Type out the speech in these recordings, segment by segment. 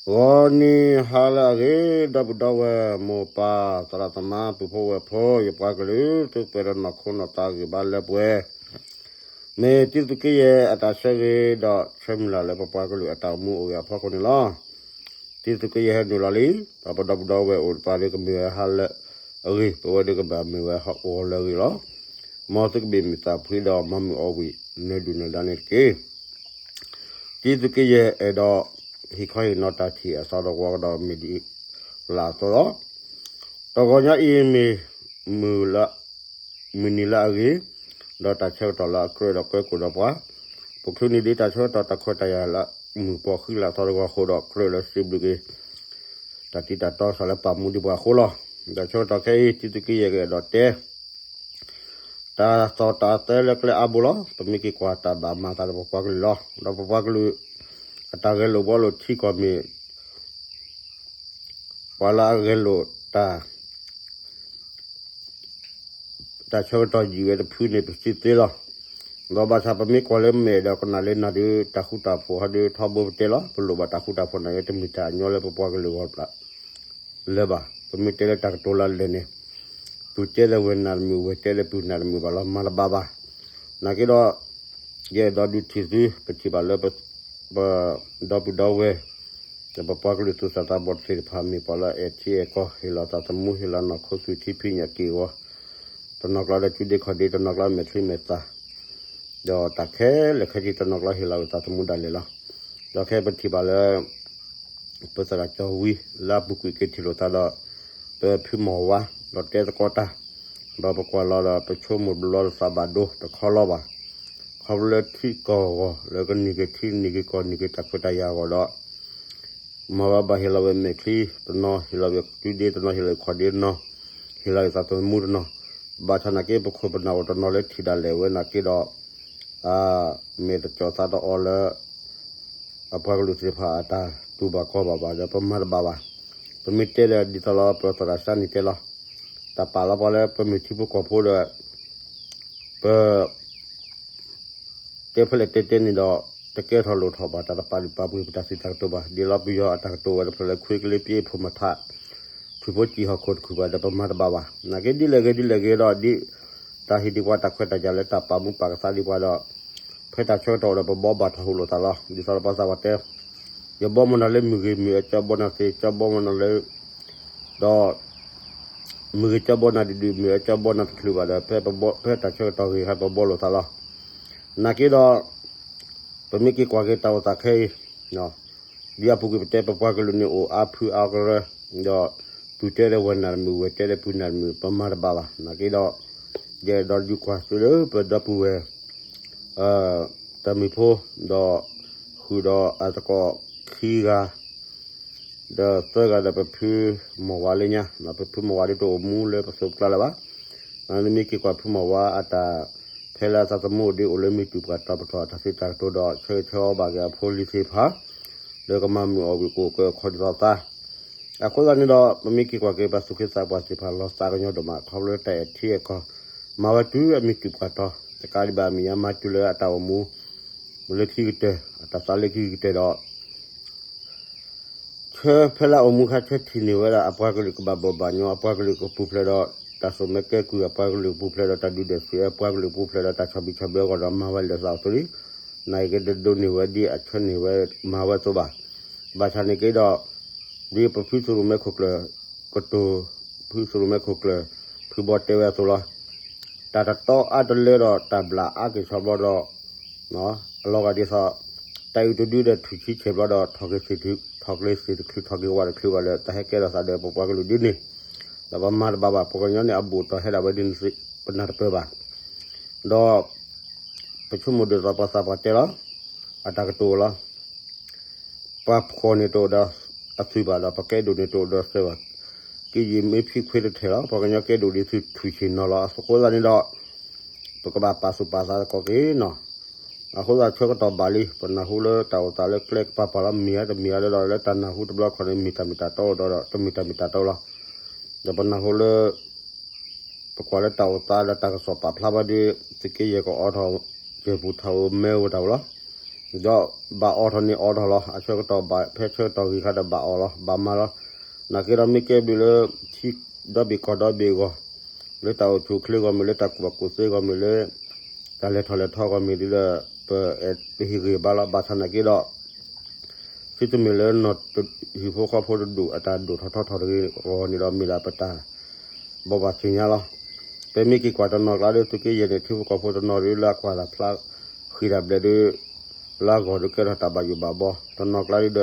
ဂီၤနံၤဟါလၢအဂ့ၤ ဒီပုၢ်ဒီဝဲၢ် မိၢ်ပၢ်သရၣ်သမါ ပုၢ်ဖိဝဲၢ်ဖိ ယပှၤကလုာ် သုကပှဲၤဒီးနီၢ်ခိနီၢ်သးဂံၢ်ဘါလၢပှဲၤ, မ့ၢ်တံသုးက့ယဲၢ်အတၢ်ဆၢဂ့ၤဒီးဆၢမုၢ်လၢ်လၢပပှၤကလုာ်အတၢ်အိၣ်မူအိၣ်ဂဲၤအဖီခိၣ်န့ၣ်လီၤ. တံသုးက့ယဲၢ်ဟဲနုာ်လီၤလံ, ဒီးပဒီပုၢ်ဒီဝဲၢ်အိၣ်တပၤဒီး ကမ့ၢ်ဝဲဟါလၢအဂ့ၤ, ပဝဲဒီးကဘၣ်မ့ၢ်ဝဲဟါဂီၤလၢအဂ့ၤလီၤ. မ်သုကဘ့ၣ်မုာ်သးဖှံဒီးမၤမုာ်အီၣ်ဝံၣ် နၢဒုၣ်နၢဒါန့ၣ်တက့ၢ်. တံသုးက့ယဲၢ်အဲၣ်ဒိး ဟ့ၣ်ခီဟ့ၣ်နီၤတၢ်ထံၣ်အသီတဝီကဒီး မ့ၢ်ဒ်လၢအသိးလီၤ. တဂီၤညါအံၤမ့ၢ် မုၢ်လၢ မုၢ်နံၤလၢအဂ့ၤ, ဒီးတၢ်ဆၢကတီၢ်လၢအကြၢးဒီးကွဲကိၣ်ဒီးပှၤ, ပချုးန့ၢ်ဒံးတၢ်ဆၢကတီၢ်တၢ်ခွဲးတၢ်ယာ်လၢ မုၢ်ပှီၢ်ဃံလၤသီတဂီၤအဃိဒီး ကြၢးလၢစံးဘျုးက့ၤ တၢ်တံၤတၢ်တီစးလၢပာ်မူဒံးပှၤအဃိလီၤ. တၢ်ဆၢကတီၢ်ခဲအံၤ တံသုးက့ယဲၢ်ကအဲၣ်ဒိးတဲ တၢ်သီၣ်တၢ်သဲလၢကျဲအါဘိလီၤ. ပမ့ၢ်က့ၤကွၢ်တၢ်ဘၣ်မၤသးဒီးပပှၤကလုာ်လီၤ. ဒီးပပှၤကလုာ် အတၢ်ဂဲၤလိာ်ဘှီလိာ်ထံကီၢ်မ့ၢ် ပှၤလၢအဂဲၤလိာ်တၢ် တၢ်ဆၢကတီၢ်ယံာ်ဝဲတဖုန့ၣ် ပစံးသ့လီၤ. ဒီးဘၣ်ဆၣ်ပမ့ၢ်ကွၢ်လၢမဲာ်ဒီးကနၣ်လၢနၢ်ဒုး တၢ်ဃူတၢ်ဖိးဟီဒုးထီဘိပတဲလီၤ. ပလိၣ်ဘၣ်တၢ်ဃူတၢ်ဖိးန့ၣ် တမ့ၢ်တၢ်အညီလၢပပှၤကလုာ်ဂီၢ်လၢၤဘၣ်. ပမ့ၢ်တဲလၢတၢ်ကတိၤလၢလဲၣ်န့ၣ် ပုၢ်တဲလၢဝဲၢ်နၢ်တမုာ် ဝဲၢ်တဲလၢပုၢ်နၢ်တမုာ်ဘၣ်လီၤ မၤတဘၣ်ဘၣ်. နာ်က့ဒီး ယအဲၣ်ဒိးဒုးထံၣ်သု ပထံၣ်ဘၣ်လၢ ပဒီပုၢ်ဒီဝဲၢ် ဒီးပပှၤကလုာ်သူၣ်စၢ်သးဘီၣ်သ့ၣ်တဖၣ် မ့ၢ်ပှၤလၢအအဲၣ်ထံအဲၣ်ကီၢ် ဟ့ၣ်လီၤသးသမူ ဟ့ၣ်လီၤနီၢ်ခိသူၣ်ထံဖံးညၣ်က့ၢ်အဂီၤ, တနီၤကျါဒီးစုဒ့ခီၣ်ဒ့ တနီၤကျါမဲာ်ချံမဲာ်သၣ် ဒီးတၢ်ခဲလၢာ်ခဲဆ့ တနီၤကျါဟ့ၣ်လီၤဝဲသးသမူဒၣ်လဲာ်လီၤ. ဒီးခဲအံၤပထံၣ်ဘၣ်လၢ ပသရၣ်ကၠီဝံ လၢအပူၤကွံာ်က့ၤထံၣ်လိာ်သးဒီး ပဖုမီၢ်ဝါ ဒီးတဲသကိးတၢ်, ဒီးပကွၢ်လီၤဒီး ပဆိကမိၣ်ဘျီလီၤသးဘၣ်ဒိတခီလီၤဘၣ်. ခီဖျိလၢထံကီၢ်အဂီၢ် လၢကန့ၢ်က့ၤထံန့ၢ်က့ၤကီၢ်န့ၢ်က့ၤတၢ်ခွဲးတၢ်ယာ်အဂီၢ်ဒီး မၤဝဲဘၣ်ဟ့ၣ်လီၤဝဲမဲာ်ချံတနီၤ ဟ့ၣ်လီၤဝဲစုဒ့တနီၤ ဟ့ၣ်လီၤခီၣ်ဒ့တနီၤ ဟ့ၣ်လီၤဝဲသးသမူတနီၤ, ဘၣ်ဆၣ်နာ်က့ ပခိၣ်ပနၢ်အိၣ်တနီၤလၢထံၣ်ဒၣ်လဲာ်ဝဲနာ်က့ဒီး မ့ၢ်တကၠီၤသးတအီၤလၢ အပှၤကလုာ်သ့ၣ်တဖၣ်အတၢ်တူၢ်ဘၣ်ခီၣ်ဘၣ်ဘၣ်ဒီး ပမၤတဘၣ်ဘၣ်. ပမ့ၢ်တဲဒီးဒ်သိးလီၤ ပသရၣ်စၢ်န့ၣ်တဲလီၤ, တၢ်ပာ်လီၤပှၤလၢပမ့ၢ်ထံဖိကီၢ်ဖိဒီး ပ တဲဖဲလဲၣ်တဲတဲန့ၣ်ဒီး တကဲထီၣ်လိၣ်ထီၣ်ဘၣ် တၢ်တပာ်လုၢ်ပာ်ပှ့ၤပတၢ်စံးတၢ်ကတိၤဘၣ်. ဒ်လီၤပယီၤအတၢ်ကတိၤဝဲတဖျၢၣ်လၢ ခွ့ကလ့ပျ့ဖိမထး ထုးဖိစံာ်ဟီၣ်ခိၣ်တခုၣ်ဘၣ်ဒီး ပမၤတဘၣ်ဘၣ်. နာ်က့ဒ်လဲၣ်ဂ့ၤဒ်လဲၣ်ဂ့ၤဒီး ဒ်တၢ်ဟ့ၣ်ဒံးပှၤတၢ်ခွဲးတၢ်ယာ်လၢတၢ်ပာ်မူပာ်ကသါဒံးပှၤဒီး ဖဲတၢ်ဆၢကတီၢ်ဒီး ပဘီဘၣ်ထီၣ်ဟူလိာ်သးလီၤ. ဒ်သိးလၢပှၤသးပှၢ်တဲ ယဘီမုၢ်နၤလၢမုၢ်ဂ့ၤမုၢ်အၢ ကၠီဘီနၤသ့ ကၠီဘီမုၢ်နၤလၢ ဒီး မုၢ်ဂ့ၤကၠီဘီနၤဒုးဒုး မုၢ်အၢကၠီဘီနၤတချုးဘၣ်ဒီး ဖဲပဘီ ဖဲတၢ်ဆၢကတီၢ်ဂ့ၤ ဟဲပဘီလိာ်သးလီၤ. နာ်က့ဒီး ပမ့ၢ်က့ၤကွၢ်က့ၤတၢ်အိၣ်သးခဲအံၤ ဒ်အပူၤကွံာ်ပတဲပပှၤကလုာ်န့ၣ်အိၣ်အါဖုအါကရၢ ဒီး ပုၢ်တဲဒီးဝဲၢ်နၢ်တမုာ် ဝဲၢ်တဲဒီးပုၢ်နၢ်တမုာ် ပမၤတဘၣ်ဘၣ်. နာ်က့ဒီး ယအဲၣ်ဒိးဒုးကွၢ်ဆၢလၢပဒီပုၢ်ဝဲၢ် တၢ်မုၣ်ဖိ ဒီး ဃုာ်ဒီးအသကိးခံဂၤ ဒီးသၢဂၤဒီးပဖုမီၢ်ဝါလၢညါ, ပဖုမီၢ်ဝါဒ်တအိၣ်မူလၢပသိးပကျါလၢၤဘၣ်. နမ့ၢ်က့ၤကွၢ်ဖုမီၢ်ဝါအတၢ် ဖဲလၢအသးသမူအိၣ်ဒံးအိၣ်လၢမုၢ်တူာ်ပှၤတီၤပတီၢ်အတၢ်စံးတၢ်ကတိၤဒီး ဆၢဂ့ၤဆၢဝါဘၣ်က့ၤအဖိလံၤသ့ၣ်တဖၣ် လၢကမၤမုာ်အီၣ်ဝံၣ်ကအိၣ်ကၢအခီဒ်သိးသး အဃိသတးန့ၣ်ဒီး ပမ့ၢ်က့ၤကွၢ်က့ၤပှၤသူၣ်က့သးပှၢ်သ့ၣ်တဖၣ်လီၤသးကညီၤဒိၣ်မး ခီဖျိလၢတၢ်အဲၣ်ထံအဲၣ်ကီၢ် မၤဝဲတုၤအမုၢ်တူာ်ပှၤတီၤ တကးဒံးဘၣ်အမဲာ်ညါမၤတုၤလၢအတၢ်အိၣ်မူ လၢခံကတၢၢ် အတၢ်သးလၢခံကတၢၢ်ဒီး ဆၢဖဲလၢအအိၣ်မူခါဆၢထံၣ်န့ၢ်ဝဲဒၣ် အပှၤကလုာ်ကဘၣ်ဘီၣ်ဘၣ်ညီ အပှၤကလုာ်ကပူၤဖျဲးဒီး တၢ်စိာ်မ့ၢ်ကဲကုၢ် အပှၤကလုာ်ကပူၤဖျဲးဒီး တၢ်ဒုၣ်ဒွဲၣ်သုး အပှၤကလုာ်ကပူၤဖျဲးဒီး တၢ်ဆီၣ်ဘံၣ်ဆီၣ်ဘၢအဂီၢ်ဒီး မၤဝဲလၢာ်သးအသိးလံ. နာ်က့ဒဒိးန့ၢ်ဝဲဒ်အဆၢန့ၢ်ဝဲမၤဝဲအသိးဘၣ်. ဘၣ်ဆၣ်န့ၣ်က့ဒီး ဒ်ပဖုသရူးမဲခိၣ်ကျၢၢ် ကတိၤ ဖုသရူးမဲခိၣ်ကျၢၢ် ဖုဘီတဲဝဲအသိးလီၤ. တၢ်တတီအါတလၢဒီး တၢ်ဘျၣ်အါက့ၤဆီဘျီဒီး အလီၤဂာ်ဒ်သိး တၢ်အုၣ်တဒုဒီး ထုးဆံဆဲးဘျီဒီး ထီၣ်က့ၤသ့ၣ်တချုး ထီၣ်က့ၤဝၣ်တချုးဘၣ်လၢ တၢ်ဟဲကဲထီၣ်သးဒီး ပပှၤကလုာ်ဒ်န့ၣ် ဒီးပမၤတဘၣ်ဘၣ် ပှၤကညီန့ၣ် အဘူးအတီၢ်ဟဲဒၣ်ဝဲဒ်န့ၣ် ပနၢ်တပၢၢ်ဘၣ်. ဒီး ပဆိကမိၣ်ဒ်သိးပှၤသးပှၢ်တဲလီၤ အတၢ်ကတိၤလီၤ. ပှၤဖှီၣ်န့ၣ်တအိၣ်ဒီးအသုးဘၣ်ဒီး ပကဲဒိၣ်န့ၣ်တအိၣ်ဒီးစၢၤဘၣ်. ကယံာ်မ့ၢ်ဖံခွ့တထဲလီၤ. ပှၤကညီကဲဒိၣ်ဒ်သုးထူၣ်ဆ့ၣ်နီၤလီၤ. အဃိသတးန့ၣ်ဒီး ပကဘၣ်ပာ်သူၣ်ပာ်သးသကိးက့ၤနီၤ. အဃိသတးဆၢကတီၢ်ဘၣ်လံ ပနၢ်ဟူလၢတၢ်အိၣ်သးလၢကျဲကပၤပၤလီၤ မ့ၢ်ဧါတမ့ၢ်ဧါဒီး လၢတၢ်နၢ်ဟူတဘျီခီန့ၣ် မ့ၢ်တၢ်မ့ၢ်တၢ်တီအိၣ်ဒီး တမ့ၢ်တၢ်မ့ၢ်တၢ်တီလီၤ. ဒီးပနၢ်ဟူလၢ ပကွၢ်လၢတၢ်အိၣ်သးဒီးတၢ်ကစီၣ်ပာ်ဖျါဘၣ်ဒီး သုးက့ယဲၢ်ကအိးထီၣ် ယဲၢ်ပူၤထးဧိၤမဲဧိၤတၢ်ဧိၤလီၤ. ဒီးဘၣ်အီၣ်ထီၣ်န့ၣ်အီၣ်ထီၣ်လီၤ. အဆၢကတီၢ်ဘၣ် ဖဲဆၢကတီၢ်ဂ့ၤခါဒီးဘၣ်အီၣ်လီၤ ဘၣ်မၤလီၤ. နာ်က့ဒီးမ့ၢ်ကဲဘျုးလၢ ထံဒီဘ့ၣ်ကီၢ်ဒီဘ့ၣ်အဂီၢ်, လၢတၢ်အိၣ်ဆူၣ်အိၣ်ချ့အဂီၢ်မ့ၢ် လၢတၢ်ကူၣ်ဘၣ်ကူၣ်သ့အဂီၢ်မ့ၢ် လၢတၢ်လဲၤထီၣ်လဲၤထီအဂီၢ်မ့ၢ်ဒီး ပအဲၣ်ပဟ့ၣ်ဂံၢ်ဘါလီၤ. ဘၣ်ဆၣ်နာ်က့ဒီး သုတမ့ၢ်လၢနီၢ်ဟံၣ်ဖိဃီဖိတဒူၣ်အတၢ်ဒိၣ်ထီၣ်ထီထီၣ်တဂ့ၤအဂီၢ်န့ၣ်ဒီး မ့ၢ်ဒၣ်ပတၢ်ဘိးဘၣ်သ့ၣ်ညါလီၤ. ပမ့ၢ်က့ၤကွၢ်တနီၤကျါဒီး သုးက့ယဲၢ်န့ၣ် ထံဖိကီၢ်ဖိတနီၤဒီး လၢအကွၢ်တၢ်ဖျါဃံတၢ်ဘျဲးဒီး လၢအဂီၢ်ဒီးကဲထီၣ်တၢ်ဘၣ်ယိၣ်ဘၣ်ဘီ, တနီၤကျါဒီး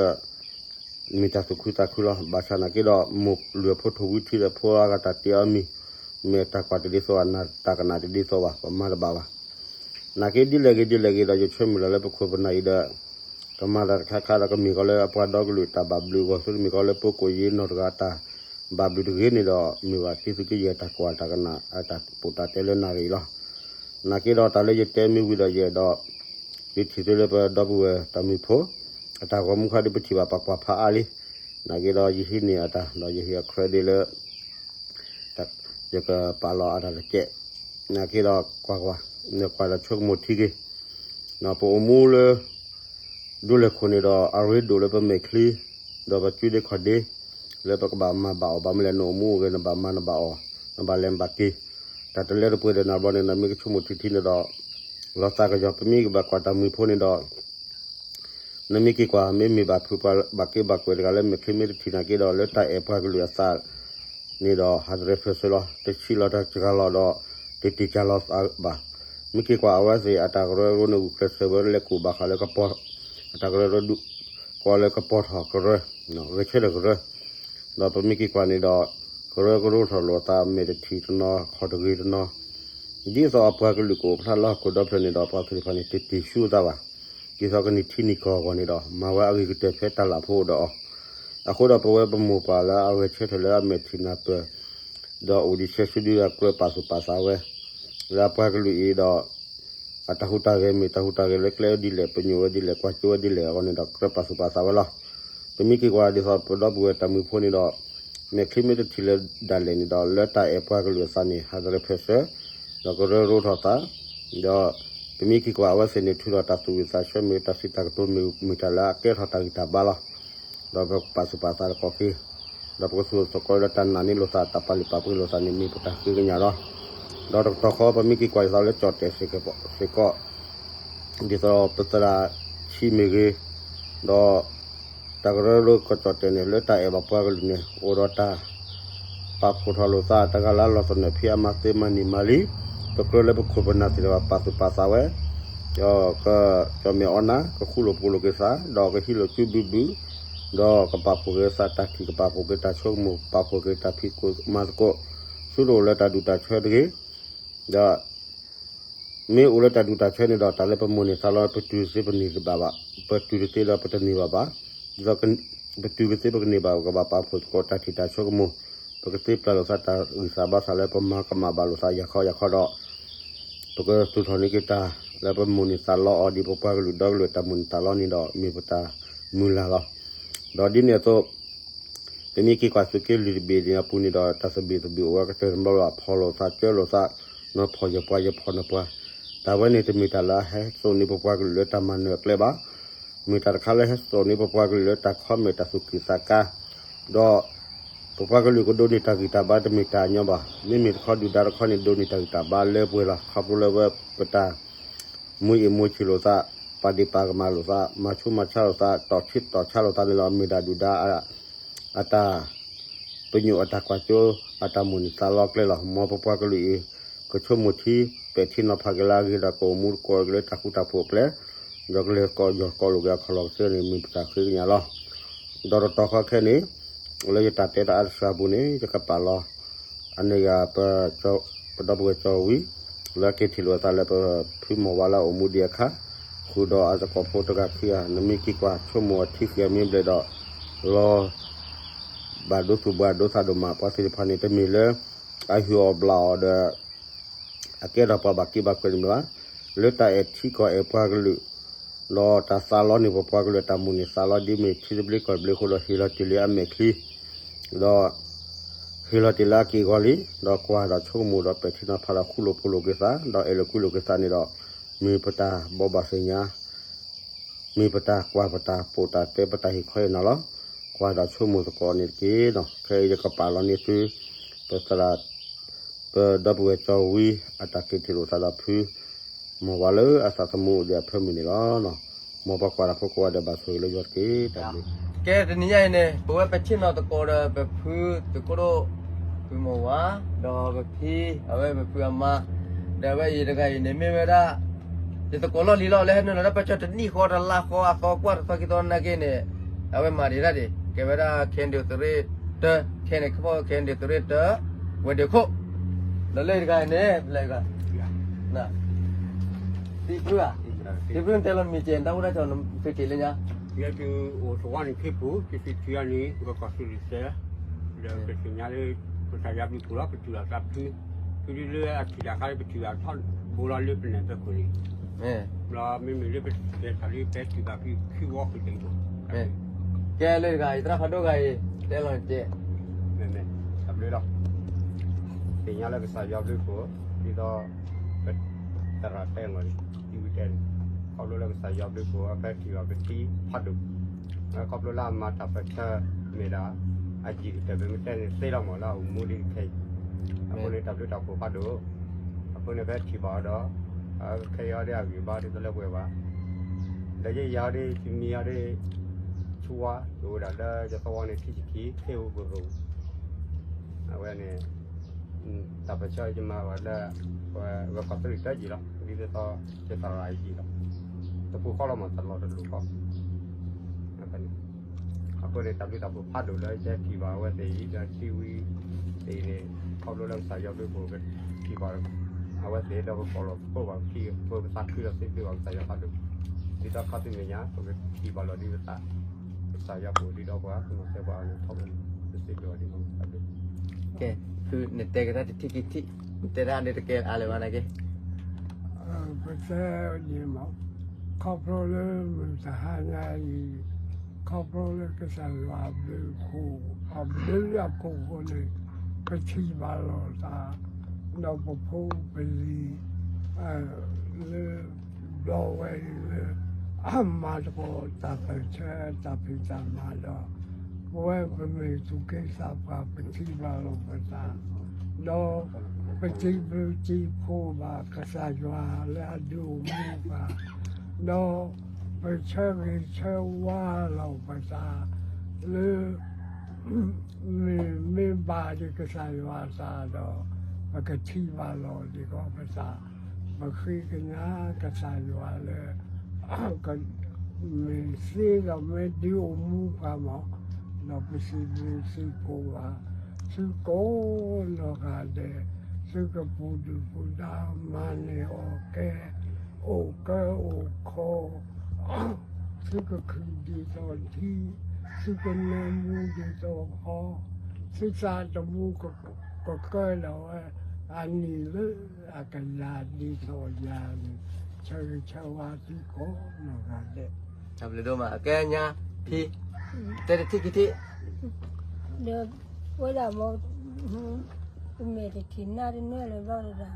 မ့ၢ်တၢ်သူၣ်ခုသးခုလီၤ. ဘၣ်ဆၣ်နာ်က့ဒီး မိၢ်လုၢ်အဖိထိၣ်ဝံထံဒီး ဖိအဂၤတၢ်တ့အီၤမံၤ, မ့ၢ်တၢ်ကွၢ်တဒ်သိးဘၣ်, တၢ်ကနၣ်တဒ်သိးဘၣ်, ပမၤတဘၣ်ဘၣ်. နာ်က့ဒ်လဲၣ်ဂ့ၤဒ်လဲၣ်ဂ့ၤဒီး ယဆၢမုၢ်လၢ်လၢပခိၣ်ပနၢ်အံၤဒီး ကမၤတၢ်တခါခါဒီး ကမ့ၢ်ကီးလၢအပှၤဒီကလုာ်တၢ်ဘၣ်ဘျုးအဂီၢ်, သုတမ့ၢ်ကီးလၢပကိးယ့နီၢ်တဂၤအတၢ်ဘၣ်ဘျုးတဂ့ၤန့ၣ်ဒီး မ့ၢ်ဘၣ်တ့သုးက့ယဲၢ်တၢ်ကွၢ်တၢ်ကနၣ်အတၢ်ပိာ်တၢ်တဲလၢနၣ်ရံၣ်အံၤလီၤ. နာ်က့ဒီးတၢ်လၢယတဲမ့ၢ်ဝံၤဒီးယအဲၣ်ဒိး ယထံၣ်သုလၢပဒီပုၢ်ဝဲၢ်တၢ်မုၢ်ဖိ အတၢ်ဂီၤမူခါဒီး ပထံၣ်ဘၣ်ပှၤကွၢ်ဖးအါလံ. နာ်က့ဒီးယဟံးန့ၢ်အတၢ်ဒီးယဟ့ၣ်အ credit လၢ ယကပာ်လီၤအတၢ်တကဲး. နာ်က့ဒီးကွၢ်ကွၢ်, နကွၢ်ဒီးဆိကမိၣ်ထံက့ၤ, ပအိၣ်မူလၢ ဒိလဲၣ်ခိၣ်န့ၣ်ဒီး အရ့ဒိၣ်လၢပမဲာ်ချံ, ဒီးပစုဒ့ခီၣ်ဒ့, လၢပကဘၣ်မၤဘၣ်အီၣ်ဘၣ်မနုၤလဲၣ်, နအိၣ်မူအိၣ်ဂဲၤ နဘၣ်မၤနဘၣ်အီၣ်, နဘၣ်လဲၤနဘၣ်က့ၤ, တၢ်တလၢတပှဲၤဒီးနၤဘျီန့ၣ် နမ့ၢ်ကဆိကမိၣ်ထံထံန့ၣ်ဒီး လီၤသးကယီၤ. ပမ့ၢ်ကဘၣ်ကွၢ်တၢ်မုၢ်ဖိန့ၣ်ဒီး နမ့ၢ်က့ၤကွၢ် မ့မ့ၢ်ဘၣ်ဖုးပှၤဘၣ်က့ဘၣ်ကွဲးတဂၤလၢမဲာ်ချံမ့ၢ်တထံၣ်နာ်က့ဒီး လၢတၢ်အဲၣ်ပှၤကလုာ်အသးန့ၣ်ဒီး ဟးတရဲၣ်ဖၢၣ်စၢၤလီၤ. တဆံးလီၤတၢ်စှၤလီၤဒီး တတ့ၢ်ကၢ်လီၤသးဘၣ်. မ့ၢ်က့ၤကွၢ်အဝဲသ့ၣ်အတၢ်ကရၢကရိန့ၣ် ဂုာ်ကျဲးစၢးဝဲလၢကိၣ်ဘၣ်ဃးလၢကပီၤ, အတၢ်ကရၢကရိဒုး ကိးလၢကပီၤထီၣ်ကရၢ, ဂဲၤဆၢထၢၣ်ကရၢ ဒီးပမ့ၢ်က့ၤကွၢ်န့ၣ်ဒီး ကရၢကရိထီၣ်လိာ်သးမဲာ်တထံၣ်တနီၤ ခီၣ်တဂ့ၤတနီၤ, ဒ်သိးအပှၤကလုာ်ကအိၣ်ဖျါလၢဟီၣ်ခိၣ်ဒီဖျၢၣ်န့ၣ်ဒီး ပှၤသ့ၣ်တဖၣ်န့ၣ် တတ့ၢ်ဆူအသးဘၣ်. ဒ်သိးကနံၣ်ထံနံၣ်ကီၢ်အဂီၢ်န့ၣ်ဒီး မၤဝဲအဂ့ၤကတၢၢ်ဖဲတၢ်လၢ်ဖိအိၣ်ဒီးအီၤ, အဃိဒီးပဝဲပမိၢ်ပၢ်လၢအဂဲၤဆၢထၢၣ်လၢအမဲာ်ထံၣ်နၢ်ပၢၢ် ဒီးအိၣ်ဒံးဆဲးဆူဒုးဒီးကြၢးပာ်သူၣ်ပာ်သးဝဲ လၢအပှၤကလုာ်အံၤဒီး အတၢ်ဟူးတၢ်ဂဲၤမ့ၢ်တၢ်ဟူးတၢ်ဂဲၤလၢကျဲဒ်လဲၣ် ပညိၣ်ဝဲဒ်လဲၣ် ကွၢ်ကၠိဝဲဒ်လဲၣ်အဂီၢ်န့ၣ်ဒီး ကြၢးပာ်သူၣ်ပာ်သးဝဲလီၤ. ပမ့ၢ်က့ၤကွၢ်ဒ်သိးပဒီပုၢ်ဝဲၢ်တၢ်မုၢ်ဖိန့ၣ်ဒီး မဲာ်ချံမ့ၢ်တထံၣ်လၢဒၣ်လဲာ်န့ၣ်ဒီး လၢတၢ်အဲၣ်ပှၤကလုာ်အသးန့ၣ် ဟးတရဲၣ်ဖၢၣ်စၢၤ ဒီးကရၢရိထီၣ်သး ဒီးပမ့ၢ်က့ၤကွၢ်အဝဲသ့ၣ်န့ၣ် ထုးထီၣ်တၢ်သူၣ်ဝံၣ်သးဆၢမ့ၢ်တၢ်စံးတၢ်ကတိၤမ့ၢ်မ့ၢ်တၢ်လၢအကဲထီၣ်တၢ်ဂံၢ်တၢ်ဘါလီၤ. ဒီးပကပာ်သူၣ်ပာ်သးတက့ၢ်, ဒီးပကသူၣ်သကိးလၢတၢ်နာ်န့ၢ်လိာ်သး တၢ်ပာ်လုၢ်ပာ်ပှ့ၤလိာ်သးန့ၣ် မ့ၢ်ပတၢ်ဃ့ကညးလီၤ. ဒီးတကတီၢ်ဃီ ပမ့ၢ်က့ၤကွၢ်ဒ်သိးလၢကၠီၣ်တဲာ်စ့ၢ်ကီး ဒ်သိးပသရၣ်ဆံးမ့ၢ်ဂ့ၤ, ဒီး တၢ်ကရၢကရိကၠီၣ်တဲာ်န့ၣ် လၢတၢ်အဲၣ်ဘၣ်ပှၤကလုာ်န့ၣ် အိၣ်ဒီးတၢ် ပာ်ဖှိၣ်ထီၣ်လိာ်သး တဂၤလၢအလီၢ်သနၢၣ်ဖံးအါမးသ့မးနံၤမးလံ, ပကြၢးလၢပခိၣ်ပနၢ်သ့ၣ်တဖၣ်ပာ်သူၣ်ပာ်သးဝဲ, ဒီးကကၠီၣ်မဲာ်အီနၤ ကဃူလိာ်ဖိးလိာ်က့ၤသး ဒီးကဟံးလိာ်စုဘုဘု, ဒီးကပာ်ဖှိၣ်က့ၤသးတၢ်ထံၣ် ကပာ်ဖှိၣ်က့ၤတၢ်ဆိကမိၣ် ပာ်ဖှိၣ်က့ၤတၢ်ဖံးကိၣ်မၤသကိး, ဆူတအိၣ်လၢတၢ်ဒူၣ်တၢ်ဆၢတဂ့ၤ, ဒီး မ့ၢ်အိၣ်လၢတၢ်ဒူၣ်တၢ်ဆၢန့ၣ်ဒီး တၢ်လၢပမိၢ်န့ၢ်သးလီ ပတုၤသ့ပန့ၢ်ဘၣ်ဘၣ်, ပတုၤတသ့ဒီးပတန့ၢ်ဘၣ်ဘၣ်, ဒ်သိး ပတုၤကသ့ပကန့ၢ်ဘၣ် ပကဘၣ်ပာ်ဖှိၣ်သကိးတၢ်ထံၣ်တၢ်ဆိကမိၣ်, ပကသ့ပျၢ်လိာ်သးတၢ်ဂံၢ်သးဘါသးလၢပမၤကမၣ်ဘၣ်လိာ်သးယၤခီယၤခီဒီး ပကသူၣ်ထီၣ်န့ၢ်က့ၤတၢ်လၢပမိၢ်န့ၢ်သးလီအီၤ ဒ်ပပှၤကလုာ်ဒီကလုာ်တၢ်မိၢ်န့ၢ်သးလီန့ၣ်ဒီး မ့ၢ်ပတၢ်မုၢ်လၢ်လီၤ. ဒီးဒ်န့ၣ်အသိး ပမ့ၢ်က့ၤကွၢ်သုးက့လွံၢ်တဘ့ၣ်န့ၣ်အပူၤန့ၣ်ဒီး တၢ်သဘံၣ်သဘုၣ်အိၣ်ဝဲကတၢၢ်တဘျီလီၤ. ဖီၣ်လိာ်သး ကၢလိာ်သး နဖီၣ်ယပှၤ ယဖီၣ်နပှၤ, တၢ်ဝဲန့ၣ်တမ့ၢ်တၢ်လၢအဟဲစိာ်န့ၢ်ပပှၤကလုာ်လၢတၢ်မၤနၢၤအကျဲဘၣ်. မ့ၢ်တၢ်တခါလၢဟဲစိာ်န့ၢ်ပပှၤကလုာ်လၢတၢ်ခီမဲာ်တၢ်သူၣ်ကံၢ်သးကါ, ဒီး ပပှၤကလုာ်ကဒိးန့ၢ်တၢ်ဂံၢ်တၢ်ဘါတမ့ၢ်တၢ်ညီဘၣ်. မ့မ့ၢ်တခီဒုၣ်ဒါတခီန့ၣ် ဒိးန့ၢ်တၢ်ဂံၢ်တၢ်ဘါလၢပှဲၤလီၤ. ခီဖျိလၢဝဲပတၢ် မူအ့ၣ်မူဆံးလိာ်သး, ပာ်ဒ့ၣ်ပာ်ကမၣ်လိာ်သး, မၤဆူးမၤဆါလိာ်သး, တီၢ်ဆံးတီၢ်ဆါလိာ်သးန့ၣ်လီၤ. မ့ၢ်ဒၣ်ဒုၣ်ဒါအတၢ် ပညိၣ်အတၢ်ကွၢ်စိ အတၢ်မိၢ်န့ၢ်သးလီကျဲလီၤ. မ်ပပှၤကလုာ်အံၤ ကဆိကမိၣ်ထံ ပဲာ်ထံနီၤဖးက့ၤလၢအဂ့ၤဒီး ကအိၣ်မူတကိးက့ၤလၢတၢ်ဃူတၢ်ဖိးအကျဲ, ဒီးကလဲၤကီၢ်ယီၢ်ကီၢ်လိာ်က့ၤအခီၣ်လီၢ်ကစၢၢ်န့ၣ် မ့ၢ်ပတၢ်ဃ့ကညးလီၤ. ဒီးတတီၤဃီခဲန့ၣ် လၢယတၢ်တဲတၢ်အါတစှၤပူၤန့ၣ် ယကပာ်လီၤ အန့ၣ်ယၤ ပဒီပုၢ်ဝဲၢ်ကၠီဝံၤ လၢအက့ၤထံၣ်လိာ်အသးလၢပဖုမီၢ်ဝါလၢအအိၣ်မူဒံးအခါ, ဃုာ်ဒီးအသကိးဖိတဂၤခံဂၤ, နမ့ၢ်က့ၤကွၢ်ဆိကမိၣ်အထံဃ့အမ့ၢ်ဘျဲၣ်ဒီး လီၤ ဘၣ်ဒိသူၣ်ဘၣ်ဒိသးဒိၣ်မး. ပှၤသ့ၣ်တဖၣ်န့ၣ် တမ့ၢ်လၢ အဟုၣ်အီၣ်ဘျၣ်အီၣ်ဒီး အကဲထီၣ်ပှၤဘၣ်က့ဘၣ်ကွဲးန့ၣ်မ့ၢ်ဘၣ်, လၢတၢ်အဲၣ်ထံကီၢ်အဲၣ်ပှၤကလုာ်, ဒီးတၢ်သးလီန့ၢ်ပပှၤကလုာ်အတၢ်မိၢ်န့ၢ်သးလီဒ်မ့ၢ်ထံသဘျ့ကီၢ်သဘျ့အဃိဒီး ဟ့ၣ်လီၤတ့ၢ်လံအမဲာ်ချံ, ဒီး ဟ့ၣ်လီၤတ့ၢ်လၢအက့ၢ်အဂီၤလံ, ဒီးကွၢ်ဒီးဆိကမိၣ်ဒီးပဲာ်ထံနီၤဖးဒီးဃူလိာ်ဖိးလိာ်က့ၤသး ဒီးအဲၣ်လိာ်ကွံလိာ်က့ၤသးန့ၣ်ဒီး မ့ၢ်ပတၢ်ဘိးဘၣ်သ့ၣ်ညါ မ့ၢ်ပတၢ်ကွၢ်ပတၢ်ပိာ်တၢ်တဲပတၢ်ဟ့ၣ်ခီအံၤန့ၣ်လီၤ. ကွၢ်ဒီးဆိကမိၣ်သကိးန့ၣ်တက့ၢ်နီၤ. ခဲအံၤယကပာ်လီၤန့ၢ်သု ပသရၣ် ပဒီပုၢ်ဝဲၢ်ကၠီဝံအတၢ်က့ၤထံၣ်လိာ်သးဒီးဖု မ်ပှၤလၢအသးသမူအိၣ်ဒီးအဖၢမုၢ်န့ၣ်လီၤ. မ်ပှၤကွၢ်တၢ်ဖိကိးဂၤဒဲးဘၣ်ဆိၣ်ဂ့ၤလၢယွၤတက့ၢ်. တၢ်ဘျုး ကဲတနံၤညါအံၤန့ၣ် ပဝဲပဆ့ၣ်နီၤသကိးဒီးပဖုသုးခိၣ်ဒိၣ် ဖုမီၤဝါ ဒီးပဖံ အဝဲပဖုအမါ ဒီးအဝဲယတဂၤအံၤန့ၣ် မ့ၢ်ဝဲဒၣ် ယသကိးလီၢ်လံၤလီၤလၢဟဲနုာ်လီၤလၢပၢဆှၢတနံၣ်ဃီတလါဃီအသီကွၢ်တသီခံသီနာ်က့န့ၣ် အဝဲမၤဒံးတၢ်ဒံး ကဲဝဲဒၣ် KNDO သုးရ့ၣ်တၢ ခဲန့ၣ် KNDO သုးရ့ၣ်တၢ ဝဲၤဒ့ခိၣ် ဒီးလၢယတဂၤအံၤန့ၣ် ဖဲလဲၣ်ဂၤ သံဖုဧါ, သံဖုနတဲလီၤနမံၤကဲ နတၢ်အိၣ်တၢ်ဆိးနသုးက့ၤလၢညါ, ယဲဒုးအိၣ်သဝီန့ၣ်ခ့ပူၤ ခံဆံခံအနံၣ် ဂီၤခီဆူလံာ်စဲး, ဒီးပသ့ၣ်ညါလၢ ကစၢ်ယွၤဘျုးဖှိၣ်လီၤ ပထံၣ်ဘၣ်သးဖု, ဖုဒုလၢအထံၣ်တၢ်ခါလၢပထံၣ်ဘၣ်ထီဘိလီၤလၢပနဲၣ်ဖဲခိၣ်န့ၣ်, ဒီးမ့မ့ၢ်လၢပတဲတၢ်လၢပထံၣ်ဘၣ်ဖုခံဝီခိၣ်တၢ်အံၤ, ကဲလၢတဂၤအံၤ သရၣ်ဖးဒိၣ်ဂၤအံၤ တဲလီၤနတဲ မ့မ့ၢ် တၢ်ဘျုးလီၤ, သ့ၣ်ညါလၢကစၢ်ယွၤဘျုးဖှိၣ် ဒ်သိး ပသရၣ်တဲလီၤန့ၣ် သံဝံတဲန့ၣ်, ခီဖျိလၢကစၢ်ယွၤဘျုးဖှိၣ် အဖဲထံၣ်ဘၣ်ပထံဖးဒိၣ်, ခီဖျိလၢအမၤတၢ်ပၢၢ်ဆၢမ့ၢ်ဒၣ် အယံာ်ကတၢၢ် ပမ့ၢ်တဲန့ၣ်သ့လီၤမးလၢအအိၣ်မူဒ်ခဲအံၤ, အဃိန့ၣ်တၢ်ဘျုးတၢ်ဖှိၣ်ဖးဒိၣ်, အဃိန့ၣ်ဖဲထံၣ်ဘၣ်အီၤဒီး ခဲအံၤအီၤဒ်အဂံၢ်ဘါဒ်သိးလၢပှဲၤဘၣ်, ဒီးယဲယၤအီၤဒ် ယမံၤအီၤဒ် ဆူဝါ ယအိၣ်ဒၣ်လၢယသဝီန့ၣ် ထံဆံခံ ခ့ဧိၤပရူၤ အဝဲန့ၣ် တၢ်ပၢၢ်ဆၢယမၤဘၣ်လၢ ဝဲကီၢ်သူလ့ၤတၢ်ယံာ်လီၤ ဒ်သိးယသရၣ်အံၤယံာ်လီၤ, တပူၤဃီလီၤမး တလီၢ်တလိၣ်ဃီ, အဃိန့ၣ် တၢ်ဘျုးတၢ်ဖှိၣ်ဖးဒိၣ်လၢယဟဲထံၣ်ဘၣ်အဝဲသ့ၣ်အံၤ ဒီးထံဝံသ့ၣ်အံၤန့ၣ် ခီဖျိလၢကစၢ်ယွၤဘျုးဖှိၣ်ကထံၣ်ဘၣ် အဝဲသ့ၣ်ဒီးပကိးလီၤသကိးဘၣ်ပသးခုဒီးစံးဘျုးဘၣ်ကစၢ်ယွၤဖးဒိၣ်, ဒ်သိးခီသ့ၣ်မဲာ်ညါ ပကထံၣ်ဘၣ်လီၤဒ်ပသး, ကစၢ်ယွၤဘျုးဒ်ဒီးပှၤ ကမၤစၢၤပှၤန့ၣ်ထီဘိန့ၣ် ပစံးဘျုးဘၣ်ဒ်န့ၣ်တၢ်ဘျုး ကဲ ဖုနတဲက့ၤတၢ်တထံၣ်ခံထံၣ်, တဲတၢ်အါန့ၣ်တကဲအါလၢၤဘၣ်နာ်က့, ပတဲအီၤဒ်မး, ခီဖျိလၢမုၢ်တဟါညါအံၤ, ခီဖျိလၢကစၢ်ယွၤအဘျုးအဖှိၣ်, အဘျုးအဖှိၣ်အဃိန့ၣ်, ပထံၣ်ဘၣ်လိာ်သး, ဒီးပဖိပလံၤ လၢ ဘျီဝဲအံၤလၢ မၤသကိးတၢ်ပၢၢ်ဆၢတၢ်ဖံးတၢ်မၤဒီး ပဝဲပမ့ၢ်သူၣ်က့သးပှၢ် ပထံၣ်ဘၣ်လိာ်ပသး, ဒီးပစံးဘျုးစံးဖှိၣ်ဘၣ်ကစၢ်ယွၤလၢအဒုးအိၣ်မူပှၤ, ဒီးပဆၢဂ့ၤဆၢဝါလိာ်ပသး လၢ မ့ၢ်မ့ၢ်ဘၣ်ဒံးကစၢ်ယွၤအသးဒီး ပကထံၣ်ဘၣ်လီၤဒံးကီးပသး, ပဃ့ကညးကစၢ်ယွၤလၢ မ့ၢ်သ့ဒီးမ့ၢ်ဒုးအိၣ်မူပှၤမး, ဒီးပစံးဘျုးစံးဖှိၣ်ဘၣ် သုကိးနီၢ်ဂၤဒဲး, သုကပူၤဒုၣ်ပူၤဒါ မၤန့ၢ်အီၣ်ကဲ အိၣ်ကၢအိၣ်ခီ သုကခုၣ်ဒ်သိးထံ, သုကနၢမူဒ်သိးဟီ, သုသးသမူကကၢဒီးဝဲ အနံၣ်လၢအကယၤဒ်သိးယၤန့ၣ်, ဆၢဂ့ၤဆၢဝါသုကိးနီၢ်ဂၤဒဲး, တၢ်ဘျုးဒိၣ်မး အကဲညါ ဖံ, တဲတထံၣ်ခံထံၣ် ဒီးဝဲဒၣ်မ့ၢ် ပမဲာ်တထံၣ်နါတနၢလၢၤဘျီတဒၣ်,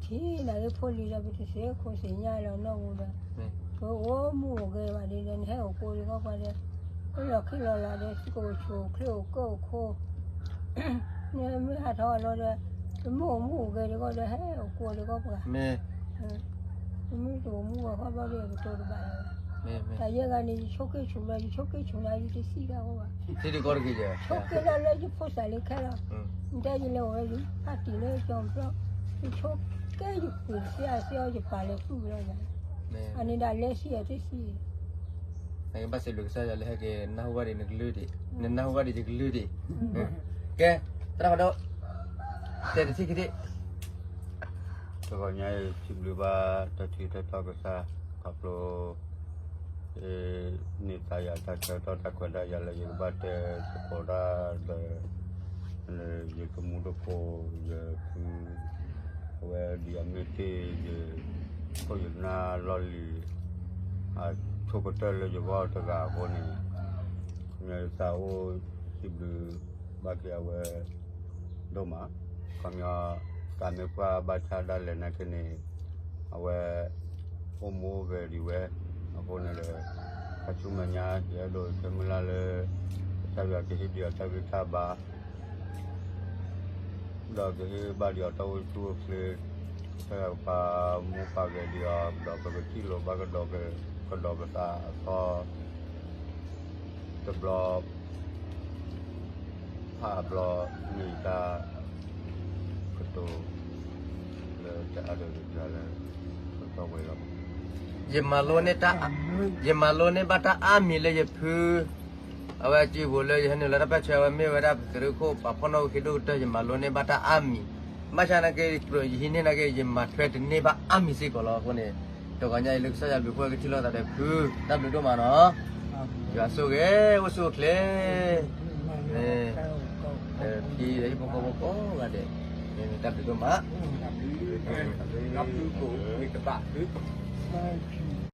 ထံၣ်နၤလၢဖိလံၤဒီး ပတသ့ခိၣ်သ့ၣ်ညါလီၤနီၢ်ပူၤဒီး, ပအိၣ်မူအိၣ်ဂဲၤဘၣ်ဒီး နဟဲအိၣ်ကိးဒံးကီးပှၤဒီး, ပလီၢ်ခံလီၢ်လၢ်ဒီးသုကအိၣ်ဆိၣ်အိၣ်ချ့အိၣ်ကၢအိၣ်ခိး, နမ့ၢ်ဟးထီၣ်အလီၤဒီး, ပမ့ၢ်အိၣ်မူအိၣ်ဂဲၤဒံးကီးဒီး ဟဲအိၣ်ကိးဒံးကီးပှၤ ပမ့ၢ်တအိၣ်မူအဃိဘျီဒီးပတိၤတဘၣ်လၢၤဘၣ်. တၢ်ယဲဂၤန့ၣ် ယဆိးက့ဆူၣ်လီၤ ယဆိးက့ဆူၣ်လီၤ ယတသံတၢ်အီဘၣ်. ဆိးက့လီၤလၢယဖိသၣ်လၢခဲလီၤ. နတဲယလဲၤအိၣ်ဝဲယဖါတံၢ်လၢကၠီဘျီ, ယဆိးက့ယကွံာ်သ့အသ့အီ ယပာ်လဲၤသူၣ်လီၤယၤ, အန့ၣ်ဒၣ်လဲၤသံအတသံ နကဘၣ်စံးဘျုးကစၢ်ယွၤလၢဟဲက့ၤနၢ်ဟူဘၣ်ဒံးနကလုၢ်ဒံး, နနၢ်ဟူဘၣ်ဒံးယကလုၢ်ဒံး. ကဲ, သရၣ်ဖးဒိၣ်, တဲတထံၣ်ခံထံၣ်. တဂီၤညါအံၤ စံးဘျုးဘၣ်တၢ်ထံၣ်တၢ်တီကစၢ် ခီဖျိ န့ၢ်သါယၤတၢ်ဆၢကတီၢ်တၢ်ခွဲးတၢ်ယာ်လၢယကဘၣ်တဲသကိးတၢ်ဒီး ယကမူတကိး ယဖု အဝဲဒ်အမ့ၢ်တ့ၢ် ယခိၣ်ယနၢ်လီၢ်လံၤ အဆိကတၢၢ်လၢယဂီၢ်တဂၤအဃိန့ၣ် ခီပညီယသးအိၣ်စံးဘျုးဘၣ်က့ၤအဝဲဒိၣ်မး, ခီပညီ တၢ်မ့ၢ်ပှၢ်ဘၣ်ဆၣ်ဒၣ်လဲာ်နာ်က့န့ၣ် အဝဲ အိၣ်မူအိၣ်ဂဲၤဒံးဝဲ အဃိန့ၣ်ဒီး ခါဆူမဲာ်ညါ ယအဲၣ်ဒိးဆၢမုၢ်လၢ်လၢ ကစၢ်ယွၤကဟ့ၣ်ဒံးအီၤတၢ်ဂံၢ်တၢ်ဘါ ဒီးကဟ့ၣ်ဘၣ်ဒံးအီၤတၢ်အိၣ်ဆူၣ်အိၣ်ချ့, ကစၢ်ယွၤကပာ်မူပာ်ဂဲၤဒံးအီၤ, ဒီးပကထံၣ်လိာ်ဘၣ်ကဒီးကဒီးပသးအသီ တဘျီ ဖးအဘျီ မ့ၢ်တၢ်ကတိၤ လၢတအါဒီးတလၢ ကတီၢ်ဝဲလီၤ. ယမၤလိန့ၢ်ဘၣ်တၢ်အါမံၤလၢယဖု အဝဲအစုပူၤလၢယဟဲနုာ်လီၤတၢ်ပၢဆှၢ အဝဲမ့ၢ်ဝဲဒၣ်ပသုးရ့ၣ်ခိၣ် ပှၤဖီၣ်နီၣ်ဝံၤခံဒိၣ်ကတၢၢ် ယမၤလိန့ၢ်ဘၣ်တၢ်အါမံၤ, ဘၣ်ဆၣ်နာ်က့ ယဟံးန့ၢ်နာ်က့ ယမၤထွဲတန့ၢ်ဘၣ်အါမံၤစ့ၢ်ကီးလီၤ. အဃိန့ၣ် တဂီၤညါအံၤလၢကစၢ်ယွၤဘျုးဖှိၣ်ကထံၣ်လိာ်သးဒီးဖု တၢ်ဘျုးဒိၣ်မးနီၤ. ယွၤဆိၣ်ဂ့ၤ အိၣ်ဆူၣ်အိၣ်ချ့ ဖံဒီးဟံၣ်ဖိဃီဖိကိးဂၤဒဲး တၢ်ဘျုးဒိၣ်မး.